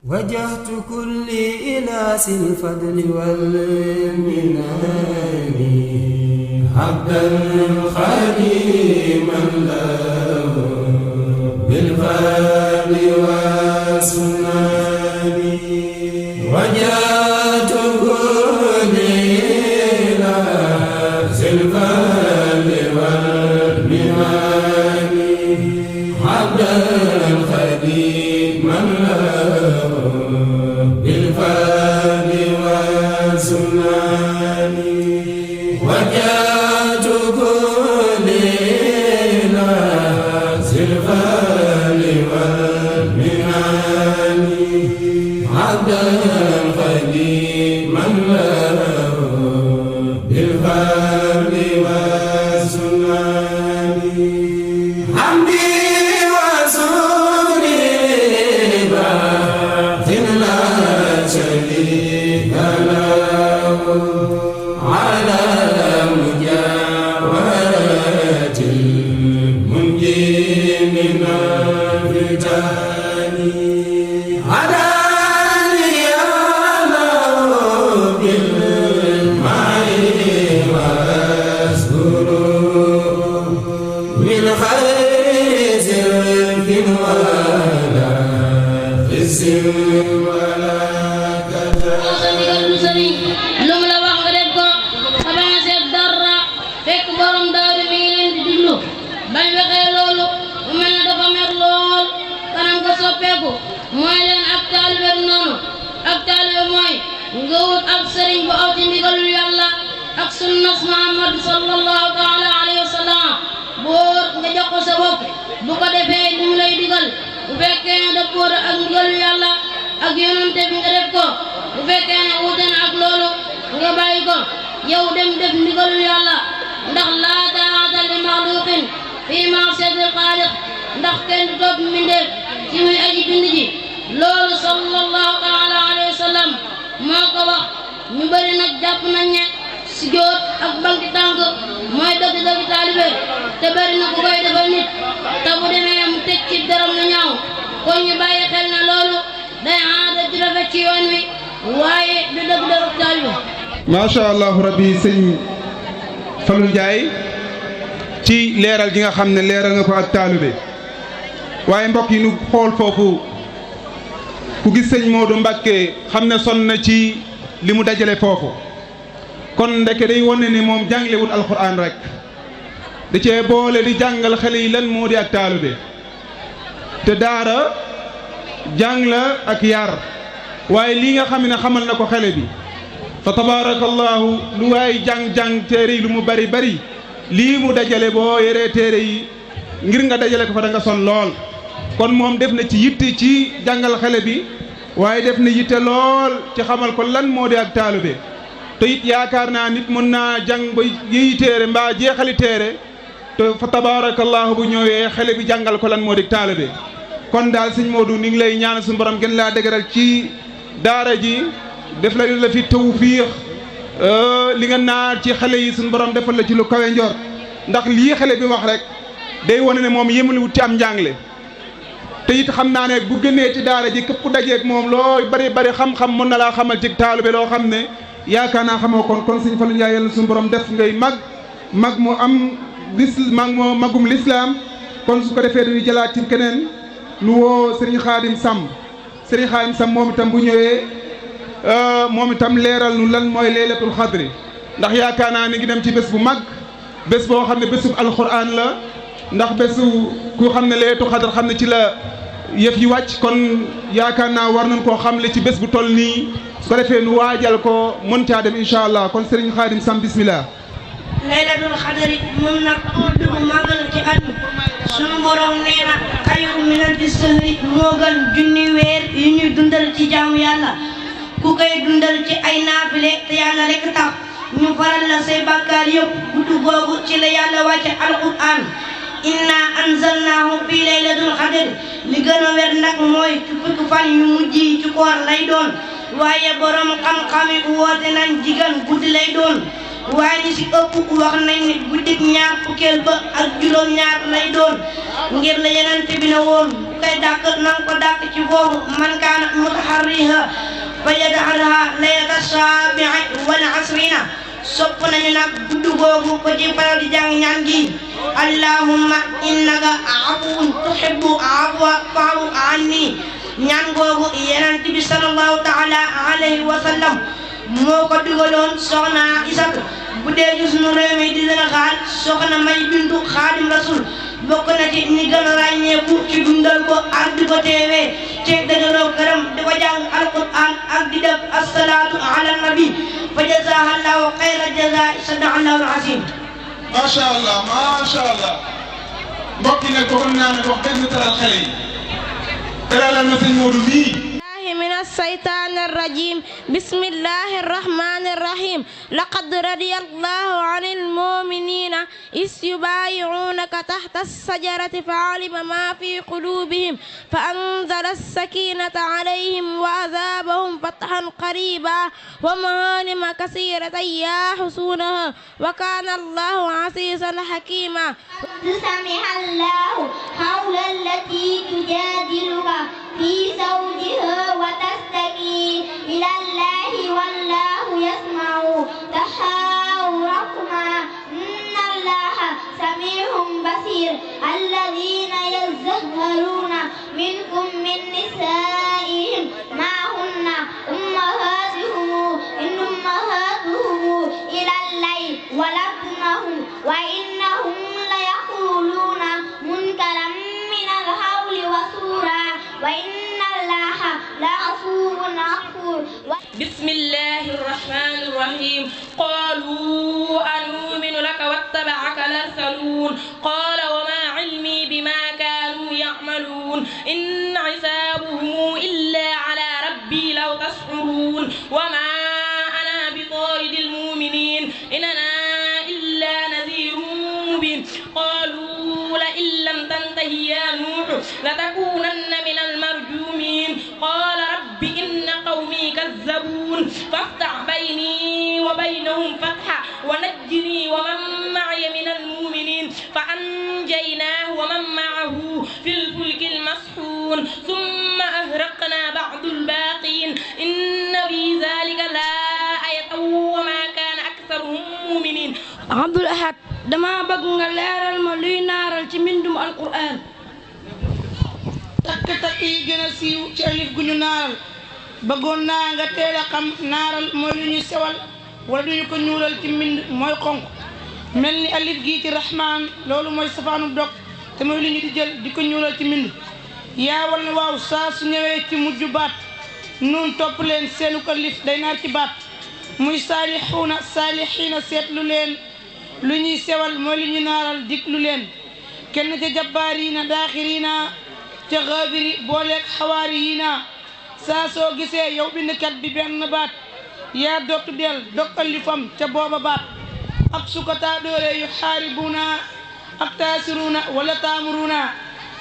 وجهت كلي إلى ذي الفضل والمنان عبدا خديما له بالفضل والسنن وجهت كلي إلى ذي الفضل والمنان عبدا خديما له بالفضل والسنن وجهت كلي إلى ذي الفضل والمنن عبدا خديما له بالفضل والسنن حمدي وسري باطن لا شريك له على مجاورة المنجي من الفتن هداني الله بالماء وأذكره من خير سلك ولا خس ولا lu mu la wax nga def ko avancé dara fekk borom daaru mi ngi leen di diglu bañ waxee loolu mu mel ne dafa mer lool kanam ko soppeeku mooy leen ak taalibe du noonu ak taalibe mooy nga wut ak sëriñ bu aw ci ndigalul yàlla ak sunnas Muhammad sallallahu taala alayhi wa sallam boor nga jox ko sa bopp bu ko defee li mu lay digal bu fekkee ne dëppoo ak ndigalul yàlla ak yonante bi nga def ko bu fekkee ne wuute na ak loolu nga bàyyi ko yow dem def ndigalul yàlla ndax laa taa'ata li maxluqin fii ma'siyatil xaaliq ndax kenn du topp mbindeef ci muy aji bind ji loolu sallallahu taala alayhi wa sallam moo ko wax ñu bëri nag jàpp nañ ne sujjóot ak banki tànk mooy dëgg-dëgg taalibe te bëri na ku koy defal nit te bu demee mu teg ci daram na ñaaw kon ñu bàyyi xel na loolu day aada ju rafet ci yoon wi waaye du dëgg-dëgg taalibe. macha allah rabbi sëñ Fallou Ndiaye ci leeral gi nga xam ne leeral nga ko ak taalibe waaye mbokk yi nu xool foofu ku gis sëñ Modou Mbacké xam ne sonn na ci li mu dajale foofu kon ndeke day wone ne moom jànglewul alxuraan rek da cee boole di jàngal xale yi lan moo di ak taalibe te daara jàng la ak yar waaye lii nga xam ne xamal na ko xale bi fa tabarakallahu lu waay jàng-jàng téere yi lu mu bari bari lii mu dajale boo yoree téere yi ngir nga dajale ko fa da nga son lool kon moom def na ci yitte ci jàngal xale bi waaye def na yitte lool ci xamal ko lan moo di ak taalibe te it yaakaar naa nit mën naa jàng ba yiy téere mbaa jeexali téere te fa tabarakallahu bu ñëwee xale bi jàngal ko lan moo di taalibe kon daal sëñ Modou ni ngi lay ñaan suñu borom gën laa dëgëral ci daara ji def la fi tawfiix li nga naar ci xale yi suñu borom defal la ci lu kawe njor ndax lii xale bi wax rek day wane ne moom yemul wut ci am njàngle te it xam naa ne bu gënee ci daara ji képp dajeeg moom loo bari bari xam-xam mën na laa xamal ci taalibe loo xam ne yaakaar naa xamoo kon sëñ Fallou Ndiaye yàlla suñu borom def ngay mag mu am magum lislaam kon su ko defee dañuy jëlaat ci keneen nu woo Serigne Khadim Samb moom itam bu ñëwee moom itam leeral nu lan mooy laylatul xadri ndax yaakaar naa ni ngi dem ci bés bu mag bés boo xam ne bésub alquran la ndax bésu ku xam ne laylatul xadr xam ne ci la yëf yi wàcc kon yaakaar naa war nañ koo xamle ci bés bu toll nii su ko defee nu waajal ko mën caa dem incha allah kon Serigne Khadim Samb bismillah. laylatul xadri moom nag guddi bu màggal ci at mi sunu borom nee na xayru min alfi sahri moo gën junni weer yu ñuy dundal ci jaamu yàlla ku koy dundal ci ay naafile te yàlla rek tax ñu faral la say bàkkaar yëpp guddi googu ci la yàlla wàcce alquran inna anzalnaahu fi laylatul xadri li gën a wér nag mooy ci fukki fan yu mujj yi ci koor lay doon waaye borom xam-xam yi woote nañ jigéen guddi lay doon waaye ñi si ëpp wax nañ ne guddik ñaar fukkeel ba ak juróom-ñaar lay doon ngir la Yonent bi ne woon ku koy dàkk nanga ko dàkk ci foofu man kaana mutaharriha fa yad'alha laylata saabi'i wal asrina sopp nañu nag guddi googu ko ci faral di jàng ñaan gi allahumma innaka afuwwun tuhibbu afwa fa'fu anni ñaan googu Yonent bi sallallahu ta'ala alayhi wa sallam moo ko digaloon soxna Isatu bu dee ci sunu réew mi di Sénégal soxna May bintu Xaadim Rasul bokk na ci ñi gën a ràññeeku ci dundal ko ak di ko teewee ci dëgëroo këram di ko jàng alquran ak di def asalaatu ala nabi fa jazaaha allahu xayra jazaa sadaqa allahu al-aziim. macha allah macha allah mbokk yi nag bëggoon naa ne wax dëgg teral xale yi teralal na sëñ Modou mii. من الشيطان الرجيم بسم الله الرحمن الرحيم لقد رضي الله عن المؤمنين إذ يبايعونك تحت الشجرة فعلم ما في قلوبهم فأنزل السكينة عليهم وأثابهم فتحا قريبا ومغانم كثيرة يحصونها وكان الله عزيزا حكيما سمع الله قول التي تجادلك في زوجها وتشتكي إلى الله والله يسمع تحاوركما إن الله سميع بصير الذين يظهرون منكم من نسائهم ما هن أمهاتهم إن أمهاتهم إلى الليل ولدنهم وإنهم ليقولون منكرا من القول وزورا وإن الله لعفو غفور. بسم الله الرحمن الرحيم قالوا أنؤمن لك واتبعك الأرذلون قال وما علمي بما كانوا يعملون إن حسابهم إلا على ربي لو تشعرون وما أنا بطارد المؤمنين إن أنا إلا نذير مبين قالوا لئن لم تنته يا نوح لتكونن من المرجومين قال رب إن قومي كذبون فافتح بيني وبينهم فتحا ونجني ومن معي من المؤمنين فأنجيناه ومن معه في الفلك المسحون ثم أغرقنا بعد الباقين إن في ذلك لآية وما كان أكثرهم مؤمنين. Abdul Ahad dama bëgg nga leeral ma luy naaral ci mbindum alquran. takk yi gën a siiw ci alif gu ñu naaral bëggoon naa nga teel a xam naaral mooy lu ñu sewal wala du ñu ko ñuulal ci mbind mooy xonq mel ni alif gii ci rahmaan loolu mooy safaanu dog te mooy lu ñu di jël di ko ñuulal ci mbind yaa wal na waaw saa su ñëwee ci mujj baat nun topp leen seenu ko alif day naar ci baat muy saalixuuna saalixiina seetlu leen lu ñuy sewal mooy lu ñu naaral diglu leen kenn ca jabbaariina daaxiriina ca xaabiri booleeg xawaari yi naa saa soo gisee yow bindkat bi benn baat yaa dog del dog alifam ca booba baat ab sukataa doore yu xaaribuuna ak taasiruuna wala taamuruuna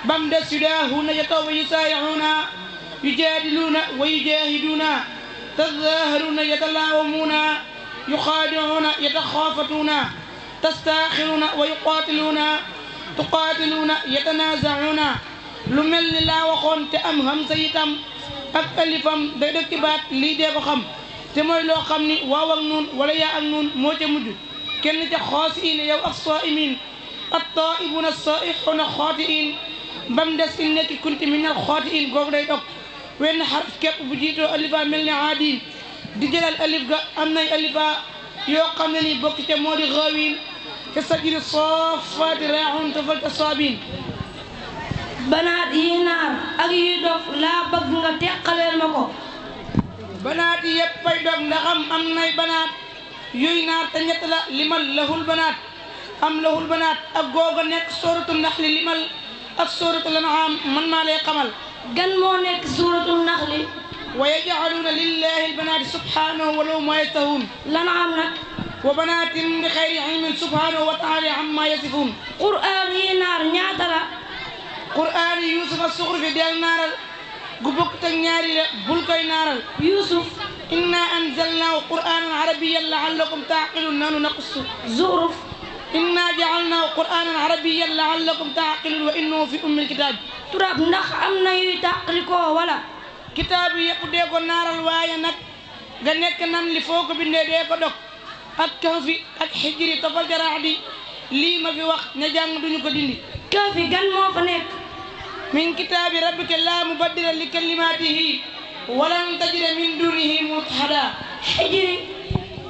bam des yu daahuuna ya taw yu saayixuuna yu jaadiluuna wa yu jaahiduuna tazaaharuuna yatalaawamuuna yu xaadicuuna yataxaafatuuna tastaaxiruuna wa yuqaatiluuna tuqaatiluuna yatanaazacuuna lu mel ni laa waxoon te am hamza itam ak alifam day dëkk baat lii dee ko xam te mooy loo xam ni waaw ak nuun wala yaa ak nuun moo ca mujj kenn ca xoosiin yow ak saaimin ak taaibuna saixuna xootiin bam des il nekki kunti minal xootiin googu day dog wenn xaraf képp bu jiitoo alifa mel ni aadi di jëlal alif ga am nay alifa yoo xam ne ni bokk ca moo di xaawin te sajiri soofaati raaxun te fal asaabiin banaat yi naar ak yi dof laa bëgg nga teqaleel ma ko. banaat yi yëpp fay dog ndaxam am nay banaat yuy naar te ñett la limal lahul banaat am lahul banaat ak googa nekk sóoratu naxli limal ak sóoratu lanaam man maa lay xamal gan moo nekk suuratu naxli wa yajcaluuna lillahi albanaati subhanahu wa lahum ma yastahuun lanaam nag wa banaatin bi xayri ilmin subhanahu wa taala amma yasifuun qur'aan yi naar ñaata la qur'aan Yuusuf ak suxrufi del naaral gu bokk teg ñaari la bul koy naaral Yuusuf إنا أنزلناه قرآنا عربيا لعلكم تعقلون نحن نقص زخرف إنا جعلناه قرآنا عربيا لعلكم تعقلون وإنه في أم الكتاب turab ndax am na yuy tàqalikoo wala kitaab yi yëpp dee ko naaral waaye nag nga nekk nan li foo ko bindee dee ko dog ak kahfi ak xijri tofal jaraax di lii ma fi wax ña jàng duñu ko dindi kahfi gan moo fa nekk min kitaabi rabbika laa mubaddila li kalimaatihi walan tajida min dunihi mulhada xijri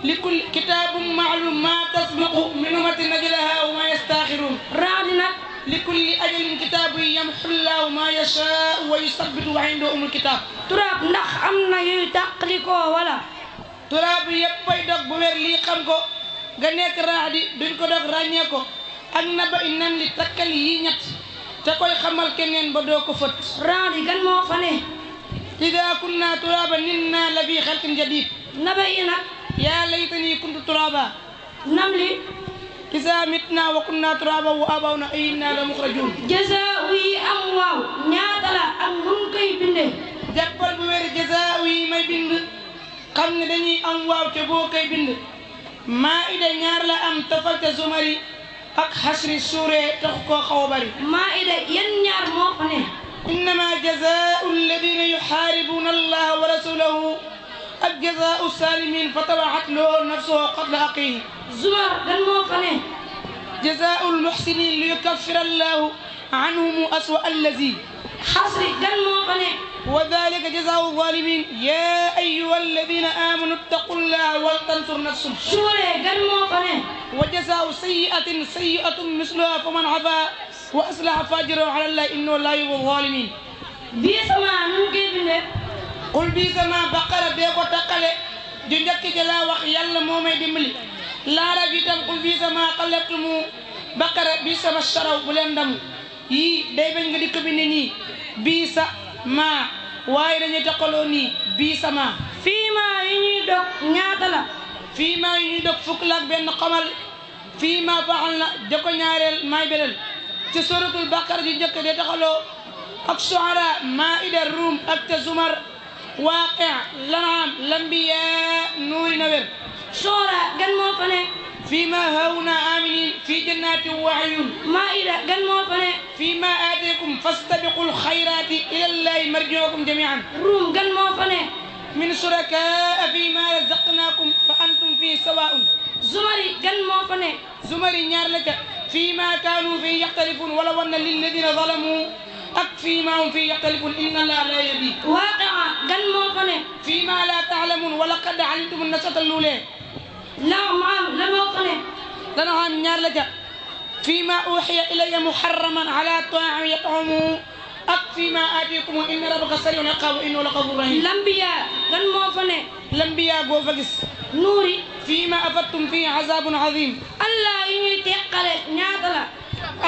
li kulli kitaabun ma'luum maa tasbiqu min ummatin ajalahaa wa maa yastaaxiruun raadi nag li kulli ajalin kitaabun yamhu llaahu maa yashaa'u wa yusabbitu wa indahu ummul kitaab turab ndax am na yuy tàqalikoo wala turaab yëppay dog bu wér lii xam ko nga nekk raadi duñ ko dog ràññee ko ak naba i nan li takkal yi ñett te koy xamal keneen ba doo ko fët raadi gan moo fa ne idaa kunna turaaban inna la fi xalqin jadiid naba yi nag yaa laytanii kuntu turaaba nam li izaa mitnaa wa kunnaa turaaban wa aabaa'unaa innaa la muxrajuun jazaa yi am waaw ñaata la ak nun koy bindee jàppal bu wér jazaa yi may bind xam ne dañuy am waaw te boo koy bind maa'ida ñaar la am tafal te zumari ak xasri suure tax koo xaw a bari maa'ida yan ñaar moo fa ne innamaa jazaa'u alladina yuxaaribuuna allaha wa rasulahu ak jazaa'u saalimiin fa tabaxat lahu nafsuhu qatla axiihi zumar gan moo fa ne jazaa'u almuxsiniin li yukaffira allahu anhum aswa allazi xasri gan moo fa ne wa dalika jazaa'u zaalimiin yaa ayyuha alladina aamanu ittaqu llaha wal tansur nafsun suure gan moo fa ne wa jazaa'u sayyi'atin sayyi'atun misluha faman afaa wa aslaha fa ajruhu ala llahi innahu laa yuhibbu zaalimiin bii sama nun koy bindee qul bii sama baqara dee ko takkale ju njëkk ji laa wax yàlla moo may dimbali laara bi tam qul bii sama xalabtumu baqara bii sama sharaw bu leen damu yii day bañ nga di ko binde nii bii sa maa waaye dañuy takkaloo nii bii sama fii maa yi ñuy dog ñaata la fii maa yi ñuy dog fukk la ak benn xamal fii maa faxal na joko ñaareel maay belal ci suratul baqara ju njëkk dee takkaloo ak shuara maida ruum ak te zumar waaqi lanaam lambiyaa nuuri na wér shuara gan moo fa ne fii ma haawna aminin fii jannatin wa uyun maida gan moo fa ne fii ma aataykum fastabiqul xayraati ilallahi marjiukum jamian ruum gan moo fa ne min shurakaa fii ma razaqnaakum fa antum fii sawaun zumari gan moo fa ne zumari ñaar la ca fii ma kaanu fii yaxtalifun wala wanna lilladina zalamu ak fii ma hum fii yaxtalifun inna allaha la yahdi waaqia gan moo fa ne fii ma la taalamun wala qad alimtum nasata luulee naam la moo fa ne dana xam ñaar la ca fii ma uxiya ilayya muharraman ala taami yatamu ak fii ma aatikum inna rabbaka sariun iqaab wa innahu la gafuur rahim lambiya gan moo fa ne lambiya goo fa gis nuuri fii ma afattum fii azabun azim allah yi ñuy teqale ñaata la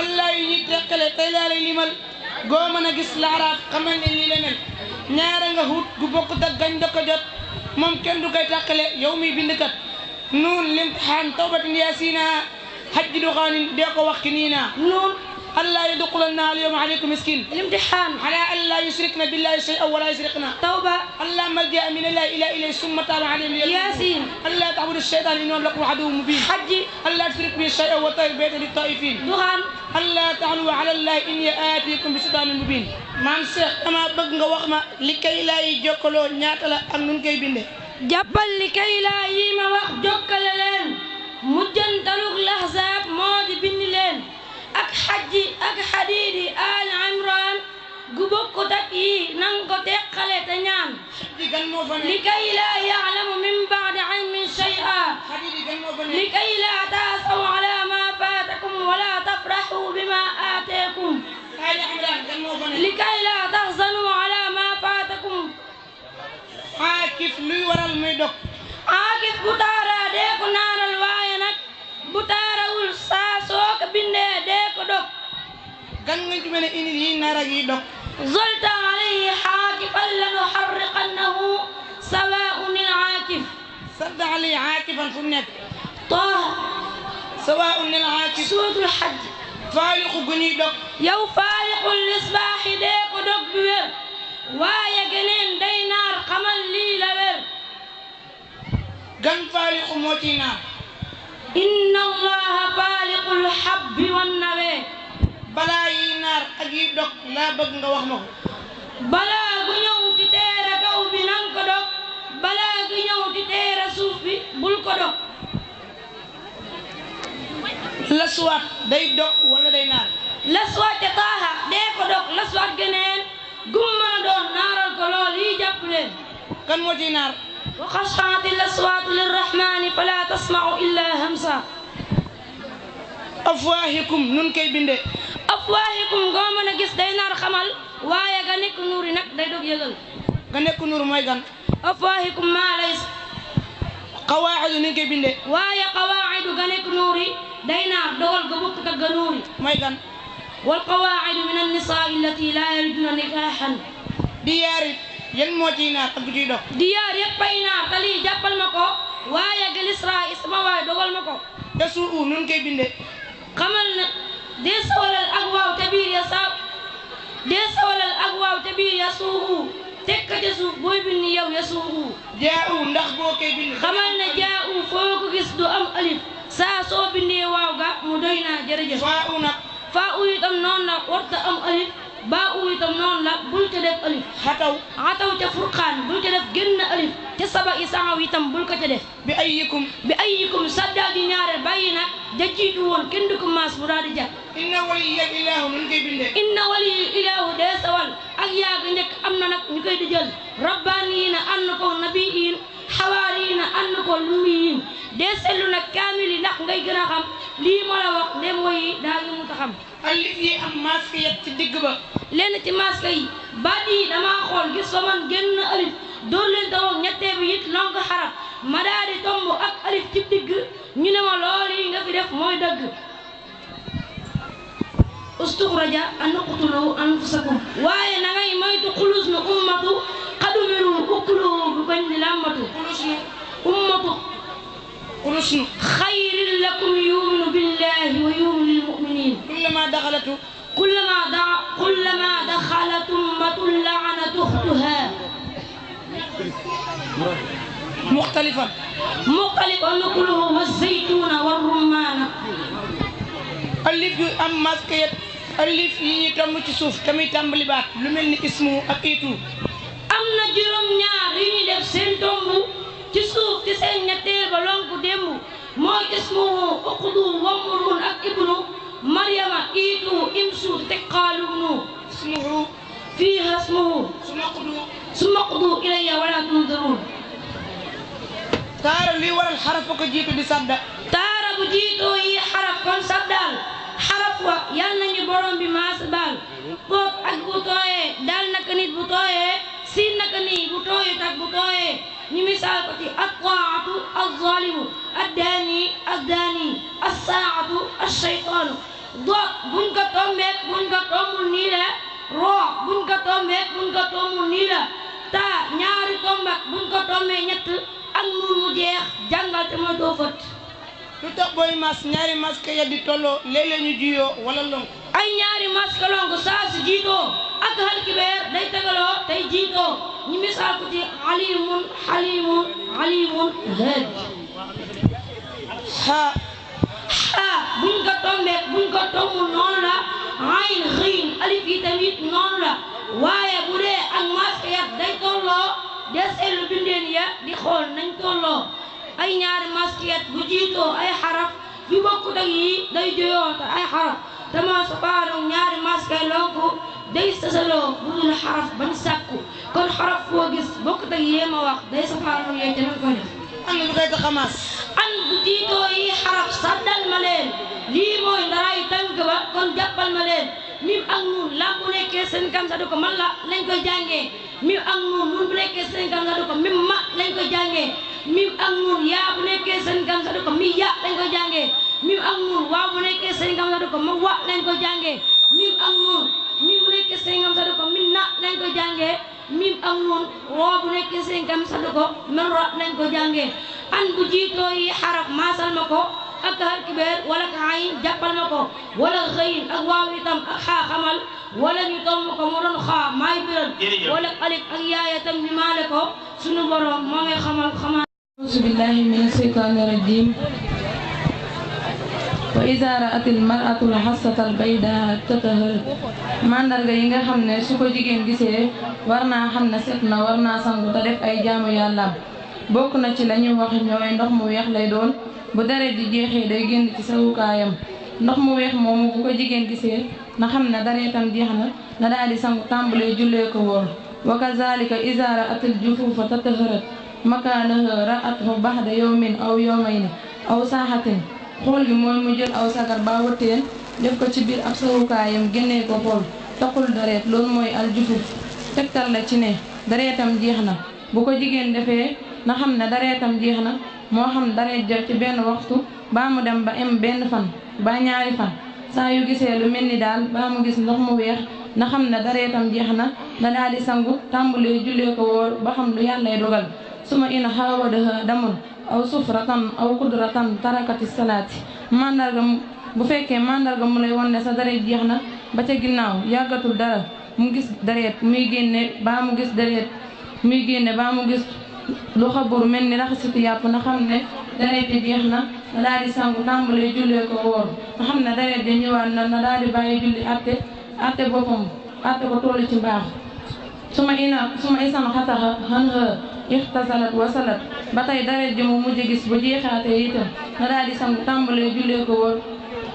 allah yi ñuy teqale tey laa lay limal goo mën a gis laaraaf xamal ne lii la mel ñaara nga hut gu bokkut ak gañ da ko jot moom kenn du koy teqale yow mi bindkat nuun limtixaan tawbatin yaasina hajji duxaanin dee ko wax ki nii naa nuun allah yadxulanna alyawma alaykum miskin limtixaan ala an laa yusrikna billahi shay'an wala yusrikna tawba allah malja min allahi ila ilayhi summa taaba alayhim yasin allah ta'budu shaytan innahu lakum aduwwun mubin hajji allah tushriku bihi shay'an wa tahhir bayta lit-taa'ifin duxaan allah ta'alu ala allahi inni aatikum bi sultaanin mubin maam Cheikh dama bëgg nga wax ma li kay laay jokkaloo ñaata la ak nun koy binde jàppal li kay laa yi ma wax jokkale leen mujjantalug lahzaab moo di bindi leen ak xajji ak xadiidi al imran gu bokkut ak yi nang ko teqale te ñaan li kay laa ya'lamu min ba'di ilmin shay'an li kay laa taasaw ala ma faatakum wala tafraxu bima aataakum li kay laa tahzanu ala ma faatakum aakif luy waral muy dog aakif bu taaraa dee ko naaral waaye nag bu taarawul saa soo ko bindee dee ko dog gan nga ci mën a indi yi naara yi dog zolta alayhi aakifan lanuharriqannahu sawaa'un al-aakif sadda alayhi aakifan fu mu nekk Taaha sawaa'un al-aakif suuratul Hajj faaliqu gu ñuy dog yow faaliqul lisbaaxi dee ko dog bi wér waaye geneen day naar xamal lii la wér moo ciy naar inna allaha faaliqul habbi wan nawe balaa yi naar ak yi dog laa bëgg nga wax ma ko balaa gu ñëw ci teera kaw bi nan ko dog balaa gu ñëw ci teera suuf bi bul ko dog laswaat day dog wala day naar laswaat ca taaha dee ko dog laswaat geneen gum mën a doon naaral ko lool yi jàpp leen kan moo ciy naar wa xashaati laswaatu lirrahmani fala tasma'u illa hamsa afwaahikum nun koy binde afwaahikum ngoo mën a gis day naar xamal waaye ga nekk nuur yi nag day dog yëgal nga nekk nuur mooy gan afwaahikum maa lays qawaa'idu nun koy binde waaye qawaa'idu ga nekk nuur yi day naar dogal ga bokk tagga nuur yi mooy gan wal qawaa'idu min an-nisaa allati laa yarjuna nikaahan di yaari yan moo ciy naar ak bu ciy dog diyaar yépp ay naar te lii jàppal ma ko waaye ga lisraa isma waaye dogal ma ko yasuu nun koy binde xamal na dee sawalal ak waaw te biir ya saa dee sawalal ak waaw te biir ya suuhu tekka ca suuf booy bind yow ya suuhu jaa'u ndax boo koy binde xamal na jaa'u foo ko gis du am alif saa soo bindee waaw ga mu doy naa jërëjëf faa u nag faa u itam noonu la warta am alif baa u itam noonu la bul ca def alif xataw xataw ca furqaan bul ca def génn alif ca saba i saaw itam bul ko ca def bi ayyikum saddaal di ñaareel bàyyi nag ja jiitu woon kenn du ko maas bu daal di jag inna waliyya ilaahu nun koy binde inna waliyu ilaahu dee sawal ak yaaga njëkk am na nag ñu koy di jël rabbaaniyiina ànd ko nabiyiin xawaariyiina ànd ko lummiyiin dee sellu nag kaamil yi ndax ngay gën a xam lii ma la wax ndem woyi daa ngi mu ta xam alif yi am masque yet ci digg ba lenn ci masque yi baat yi damaa xool gis fa man génn alif door leen tawoog ñettee bi it lonk xaraf ma daa di tomb ak alif ci digg ñu ne ma loolu yi nga fi def mooy dëgg ustuxraja an uqtulu anfusakum waaye na ngay moytu xulus nu ummatu xadumiru ukulu bu bañ di làmmatu ummatu xulus nu xayrin lakum yuminu billahi wa yuminu lilmuminin kullama daxalat ummatun laanat uxtuha muxtalifan nukuluhu wa zaytuna wa rummaana alif yu am masque yet alif yi ñu tomb ci suuf tamit tàmbali baat lu mel ni ismu ak itu am na juróom-ñaar yu ñuy def seen tomb ci suuf ci seen ñetteel ba lonku démb mooy ismuhu uqdu wamrun ak ibnu maryama itu imsu teqaalubnu ismuhu fiiha ismuhu summa qdu ilayya wala tunzirun taara lii waral xaraf ko jiitu di sadda taara bu jiitoo yi xaraf kon saddaal xaraf wa yal nañu borom bi maas baal boog ak bu tooyee daal naka nit bu tooyee siin naka nii bu tooyut ak bu tooyee ñu misaal ko ci at-taa'atu az-zaalimu ad-daani az-daani as-saa'atu ash-shaytaanu doog buñ ko tombeek buñ ko tombul nii la roo buñ ko tombeek buñ ko tombul nii la taa ñaari tombak buñ ko tombee ñett ak nuun mu jeex jàngal te mooy doo fët lu tax booy mas ñaari masque ya di tolloo léeg-léeg ñu juyoo wala lonk ay ñaari masque lonk saa si jiitoo ak hal kibeer day tegaloo tey jiitoo ñu misaal ko ci alimun xalimun alimun hëj xaa buñ ko tombeek buñ ko tombul noonu la ayn xiin alif yi tamit noonu la waaye bu dee ak masque ya day tolloo des seetlu bindeen ya di xool nañ tolloo ay ñaari maskiyat bu jiitoo ay xaraf yu bokkut ak yi day joyoo te ay xaraf dama subaanu ñaari maskay lonku day sasaloo bu dul xaraf bañ sàkku kon xaraf foo gis bokkut ak yéema wax day safaanu yee te nañ koy def am na lu koy tax a mas an bu jiitoo yi xaraf saddal ma leen lii mooy ndaray tànk ba kon jàppal ma leen mim ak nuun lam bu nekkee seen kam sa du ko man la lañ koy jàngee mim ak nuun nuun bu nekkee seen kam sa du ko mim ma lañ koy jàngee mim ak nuun yaa bu nekkee seen kam sa du ko mi ya lañ koy jàngee mim ak nuun waa bu nekkee seen kam sa du ko ma wa lañ koy jàngee mim ak nuun mim bu nekkee seen kam sa du ko min na lañ koy jàngee mim ak nuun roo bu nekkee seen kam sa du ko men ra lañ koy jàngee an bu jiitoo yi xaraf maasal ma ko ak har kibeer wala ka ayin jàppal ma ko wala xëyin ak waaw itam ak xaa xamal wala ñu tomb ko mu doon xaa maay biral wala alif ak yaaya tam ñu maale ko sunu borom moo ngay xamal auzu billahi mina shaytaani rajim wa iza ra'atil mar'atul hassatal bayda tataharat mandarga yi nga xam ne su ko jigéen gisee war naa xam ne set na war naa sangu te def ay jaamu yàllaam bokk na ci la ñuy wax ñooy ndox mu weex lay doon bu deret di jeexee day génn ci sawukaayam ndox mu weex moomu bu ko jigéen gisee na xam ne deretam jeex na daal di sangu tàmbalee jullee ko woon wa kazalika iza ra'atil jufufa tataharat makaanaha ra'athu ba'da yawmin aw yawmayni aw saahatin xool gi mooy mu jël aw sagar ba wëtteen def ko ci biir ab sawukaayam génnee ko xool taxul dareet loolu mooy aljufuf tegtal la ci ne dareetam jeex na bu ko jigéen defee na xam ne dareetam jeex na moo xam dareet ja ci benn waxtu baa mu dem ba am benn fan ba ñaari fan saa yu gisee lu mel ni daal baa mu gis ndox mu weex na xam ne dareetam jeex na daal di sangu tàmbalee jullee ko wóor ba xam lu yàllay dogal suma ina xaawadaha damun aw sufratan aw kudratan tarakati salaati mandarga bu fekkee mandarga mu lay won ne sa dareet jeex na ba ca ginnaaw yàggatul dara mu gis dareet muy génne baa mu gis dareet muy génne baa mu gis lu xaburu mel ni raxasitu yàpp na xam ne dareet ji jeex na daal di sangu tàmbalee jullee ko wóor nga xam ne dareet ji ñëwaat na daal di bàyyi julli atte boppam atte ko toll ci mbaax suma isan xataxa xan ixtasalat wasalat ba tey dareet ji mu mujj gis bu jeexaatee itam na daal di sangu tàmbalee jullee ko wóor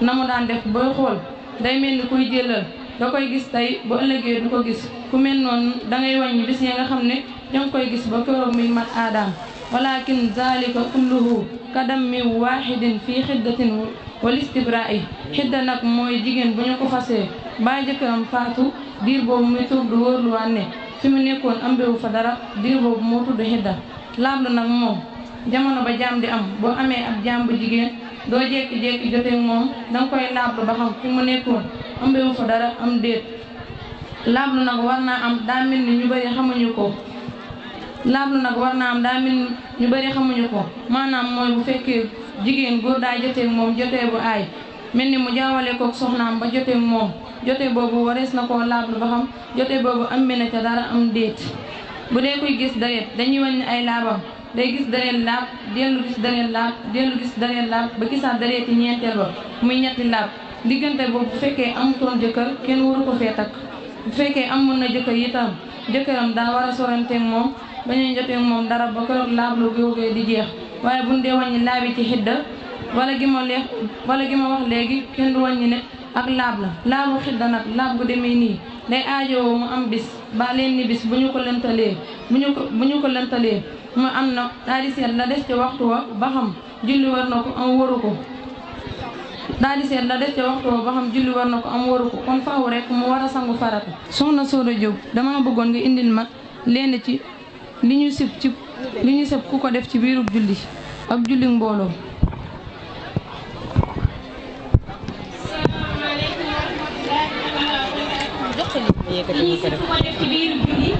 na mu daan def booy xool day mel ni kuy jëlal da koy gis tey bu ëllëgee du ko gis ku mel noonu dangay wàññi bis yi nga xam ne danga koy gis ba keroog muy mat aadaam walakin zalika kulluhu kadammi wahidin fii xiddatin wal istibra'i xidda nag mooy jigéen bu ñu ko fasee ba jëkkëram faatu diir boobu muy tuub du wóorluwaan ne fi mu nekkoon ambewu fa dara diir boobu moo tudd xidda laablu nag moom jamono ba jaam di am boo amee ab jaam bu jigéen doo jékki-jékki jotee moom danga koy laablu ba xam fi mu nekkoon ambewu fa dara am déet laablu nag war naa am daa mel ni ñu bari xamuñu ko laablu nag war naa am daa mel ni ñu bari xamuñu ko maanaam mooy bu fekkee jigéen góor daa jotee moom jotee bu aay mel ni mu jaawale kook soxnaam ba jotee moom jotee boobu warees na koo laablu ba xam jotee boobu am na ca dara am déet bu dee koy gis dareet dañuy wàññi ay laabam day gis dareet laab dellu gis dareet laab dellu gis dareet laab ba gisaat dareeti ñeenteel ba muy ñetti laab diggante boobu bu fekkee amutoon jëkkër kenn waru ko fee takk bu fekkee amoon na jëkkër itam jëkkëram daa war a soranteeg moom bañuy joteeg moom dara ba keroog laablu googee di jeex waaye buñ dee wàññi laabi ci xidda wala gi ma wax léegi kenn du wàññi ne ak laab la laabu xidda nag laab gu demee nii day aajowoo mu am bis ba leen ni bis bu ñu ko lëntalee mu am na daal di seet la des ci waxtu wa ba xam julli war na ko am waru ko daal di seet la des ci waxtu wa ba xam julli war na ko am waru ko kon faaw rek mu war a sangu farata soxna Soda Diop dama bëggoon nga indil ma lenn ci li ñu sib ku ko def ci biirub julli ab julli mbooloo li ñu si ko def ci biir julli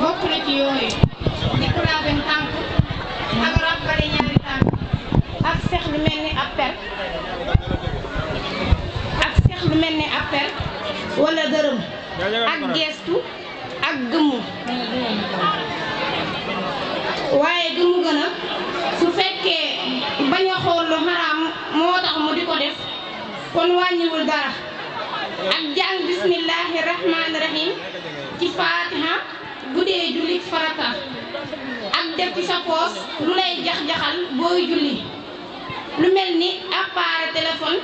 bokk na ci yooyu di kuraabe tànk ak ràbbale ñaari tànk ak sex lu mel ni ab per wala dërëm ak geestu ak gëmmu waaye gëmmu gën a su fekkee bañ a xool lu xaraam moo tax mu di ko def kon wàññiwul dara ak jàng bismillahi rahmaani rahim ci fatiha bu dee julli farata ak def ci sa poos lu lay jax-jaxal booy julli lu mel ni appareil téléphone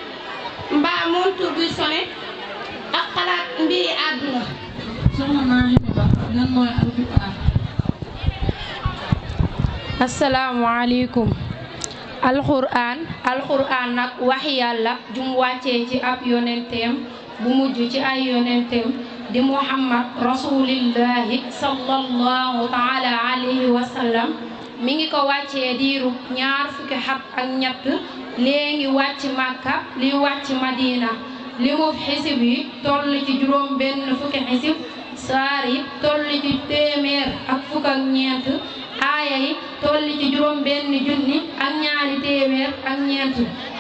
mbaa montur buy sone ak xalaat mbiri àdduna. soxna Mahi Ba lan mooy alquran. asalaamaaleykum. alquran nag wax yàlla jum wàccee ci ab yonenteem bu mujj ci ay yonenteem di muhammad rasulillahi sallallahu taala alayhi wa sallam mi ngi ko wàccee diiru 2 fukki at ak ñett léegi wàcc Makka li wàcc Madina li mu xisib yi toll ci juróom benn fukki xisib saar yi toll ci téeméer ak fukk ak ñeent aaya yi toll ci juróom benn junni ak ñaari téeméer ak ñeent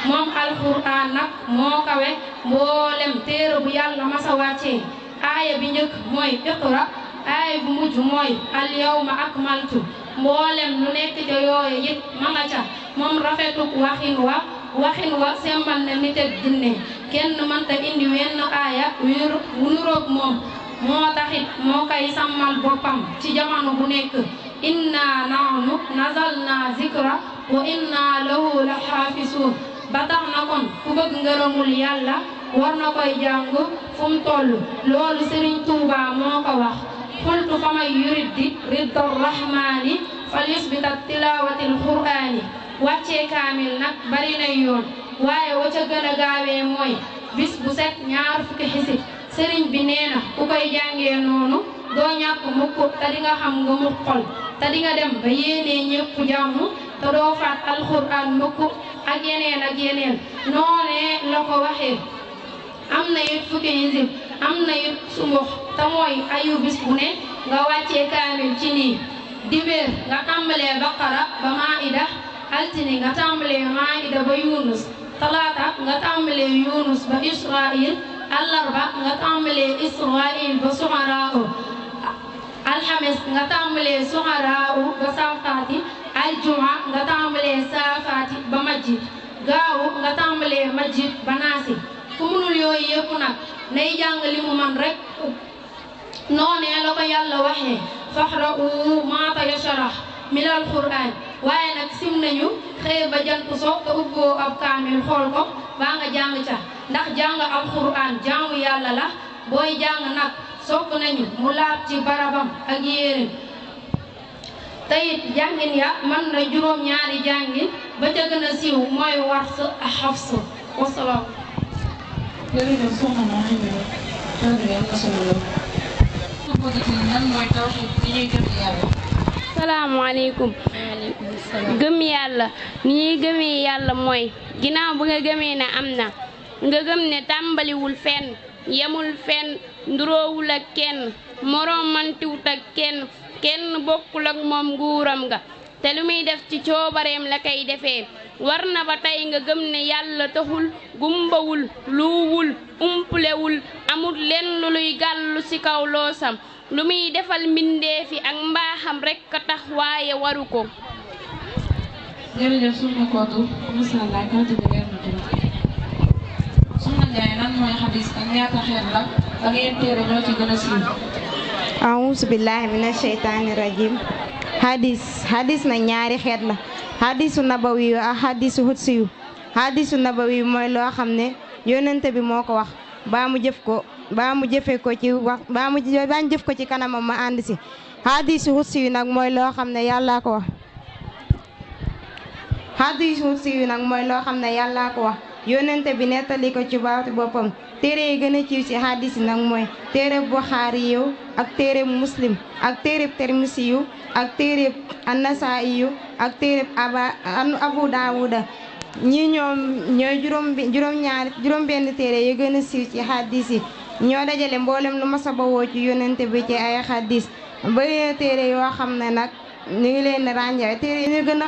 moom alxuraan nag moo kawe mboolem téere bu yàlla masa wàccee aaya bi njëkk mooy iqra aaya bu mujj mooy al yawma akmaltu mboolem lu nekk ca yooye it ma nga ca moom rafetuk waxin wa sembal na nit ak jinne kenn mënta indi wenn aaya wu nuroog moom moo taxit moo koy sàmmal boppam ci jamono bu nekk inna nahnu nazalna zikra wa inna lahu la xaafisuun ba tax na kon ku bëgg ngërëmul yàlla war na koy jàng fu mu toll loolu Sëriñ Tuuba moo ko wax xultu fa may yuriddi ridda rahmaani fal yusbita tilaawatil qur'aani wàccee kaamil nag bari na yoon waaye wa ca gën a gaawee mooy bis bu set ñaar fukki xisib sëriñ bi nee na ku koy jàngee noonu doo ñàkk mukk te di nga xam nga mu xol te di nga dem ba yéenee ñépp jàmm te doo faat alxuraan mukk ak yeneen noonee la ko waxee am na it fukki xisib am na it sumbux te mooy ayu bis bu ne nga wàccee kaamil ci nii dibéer nga tàmbalee baqara ba maida altine nga tàmbalee maida ba yunus talaata nga tàmbalee yunus ba israil àllarba nga tàmbalee israil ba suxaraaw alxames nga tàmbalee suxaraaw ba saafaati aljuma nga tàmbalee saafaati ba majjid gaawu nga tàmbalee majjid ba naasi ku munul yooyu yëpp nag nay jàng li mu man rek noonee la ko yàlla waxee faxra'u maa tayassara min alquran waaye nag sim nañu xëy ba jant so te ubboo ab kaamil xool ko baa nga jàng ca ndax jàng alquran jaamu yàlla la booy jàng nag sopp nañu mu laab ci barabam ak yéerim teyit jàngin ya mën na juróom-ñaari jàngin ba ca gën a siiw mooy wars ak xafs wasalaam salaamaaleykum gëm yàlla ni ñuy gëmee yàlla mooy ginnaaw bu nga gëmee ne am na nga gëm ne tàmbaliwul fenn yemul fenn nduroowul ak kenn moromantiwut ak kenn bokkul ak moom nguuram nga te lu muy def ci coobareem la koy defee war na ba tey nga gëm ne yàlla taxul gumbawul luuwul umpulewul amul lenn luy gàllu ci kaw loosam lu muy defal mbindeefi ak mbaaxam rekk a tax waaye waru ko. jërëjëf soxna Kootu masalla kootu bi leer na soxna Njaay lan mooy xadis ak ñaata xeet la ak yéen téere ñoo ci gën a siiw. a'uuzu billaahi mina sheytaani rajiim hadis na ñaari xeet la hadisu nabawi yu ak hadisu xudsi yu hadisu nabawi yu mooy loo xam ne yonente bi moo ko wax baa mu jëf ko ci kanamam ma ànd si hadisu xudsi yu nag mooy loo xam ne yàllaa ko wax hadisu xudsi yu nag mooy loo xam ne yàllaa ko wax yonente bi nettali ko ci baati boppam téere yi gën a ciw ci hadis yi nag mooy téere Buxaari yu ak téere Muslim ak téere Tirmisi yu ak téere Annasaa'i yu ak téere Abu Daawuda ñi ñoom ñooy juróom benn téere yi gën a siiw ci hadis yi ñoo dajale mboolem lu masa bawoo ci yonente bi ci ay hadis bari na téere yoo xam ne nag ñu ngi leen ràññee téere yi ñu gën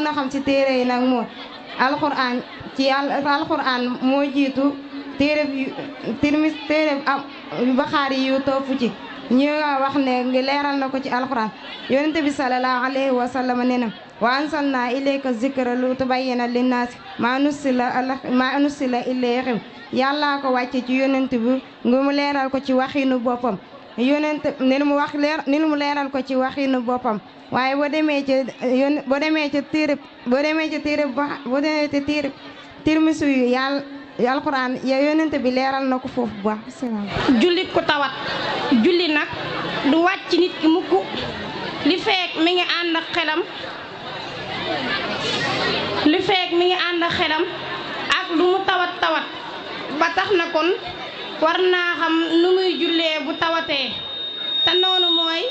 a xam ci téere yi nag mooy alquran moo jiitu téere Buxaari yu topp ci ñu wax ne ngi leeral na ko ci alquran yonente bi sallallahu alayhi wa sallam nee na wa anzalna ilayka zikra lu tubayyina linnaasi ma nuzzila ilayhim yàllaa ko wàcce ci yonente bi nga mu leeral ko ci waxinu boppam yonente ni mu leeral ko ci waxinu boppam waaye boo demee ci téere Tirmisi yu yàlla alxuraan ya yonente bi leeral na ko foofu bu baax. julli ko tawat julli nag du wàcc nit ki mukk li feek mi ngi ànd ak xelam ak lu mu tawat ba tax na kon war naa xam nu muy jullee bu tawatee te noonu mooy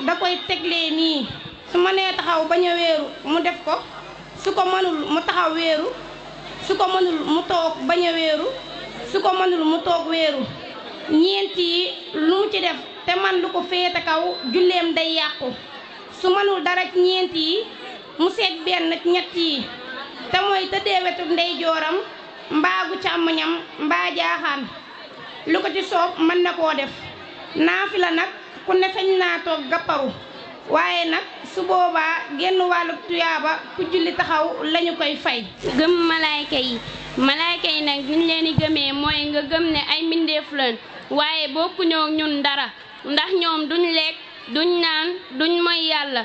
da koy teglee nii su ma nee taxaw bañ a wéeru mu def ko su ko mënul mu taxaw wéeru su ko mënul mu toog bañ a wéeru su ko mënul mu toog wéeru ñeent yi lu mu ci def te man lu ko féete kaw julleem day yàqu su mënul dara ci ñeent yi mu seet benn ñett yi te mooy tëddee wetu ndeyjooram mbaa gu càmmoñam mbaa jaaxaan lu ko ci soob mën na koo def naafila nag ku ne feñ naa toog gàpparu waaye nag su boobaa genn wàllu tuyaaba ku julli taxaw lañu koy fay. gëm malaayka yi nag niñ leen di gëmee mooy nga gëm ne ay mbindeef lañ waaye bokkuñoo ñun dara ndax ñoom duñ lekk duñ naan duñ moy yàlla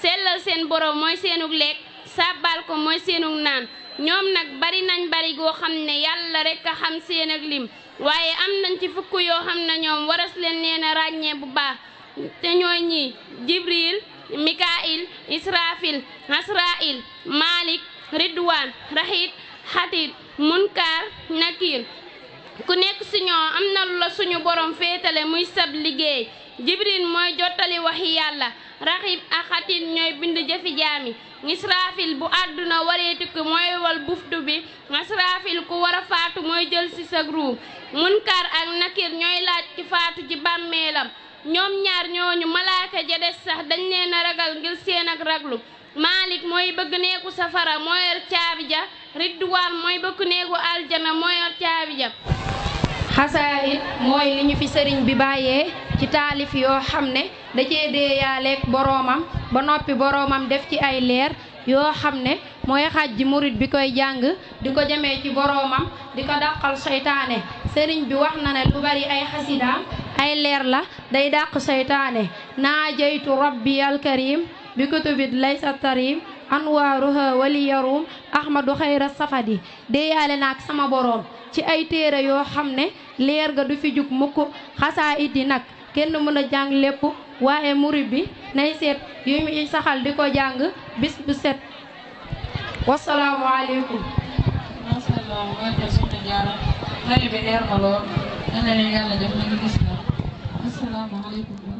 sellal seen borom mooy seenug lekk sàbbal ko mooy seenug naan ñoom nag bari nañ bari goo xam ne yàlla rek a xam seen ak lim waaye am nañ ci fukk yoo xam ne ñoom waras leen leen a ràññee bu baax te ñooy ñi Jibril Mikail Israfil Asrail Malik Ridwan Rahit Xatit Munkar Nakir ku nekk ci ñoo am na lu la suñu borom féetale muy sab liggéey Jibril mooy jottali waxi yàlla Rahib ak Xatit ñooy bind jëfi jaami Israfil bu àdduna waree tukki mooy wal buftu bi Asrafil ku war a faatu mooy jël ci sa ruu Munkar ak Nakir ñooy laaj ci faatu ci bàmmeelam ñoom ñaar ñooñu malaaka ja des sax dañ leen a ragal ngir seen ak raglu Malik mooy bëgg neeku safara mooy yor caabi ja Ridwaan mooy bëgg neeku aljana mooy yor caabi ja xasaayid mooy li ñu fi sëriñ bi bàyyee ci taalif yoo xam ne da cee deeyaaleeg boroomam ba noppi boroomam def ci ay leer yoo xam ne mooy xaj murit bi koy jàng di ko jëmee ci boroomam di ko dàqal seytaane sëriñ bi wax na ne lu bari ay xasidaam ay leer la day dàq seytaane naajaytu rabbi alkarim bi kutubit laysa tarim anwaaruha wali yarum ahmadu xayra safadi deeyaale naag sama boroom ci ay téere yoo xam ne leer ga du fi jug mukk xasaayid yi nag kenn mën a jàng lépp waaye murit bi nay seet yu muy saxal di ko jàng bis bu set wasalaamu aleykum bi leer na lool yàlla def na ngi gis na assalaamu aleykum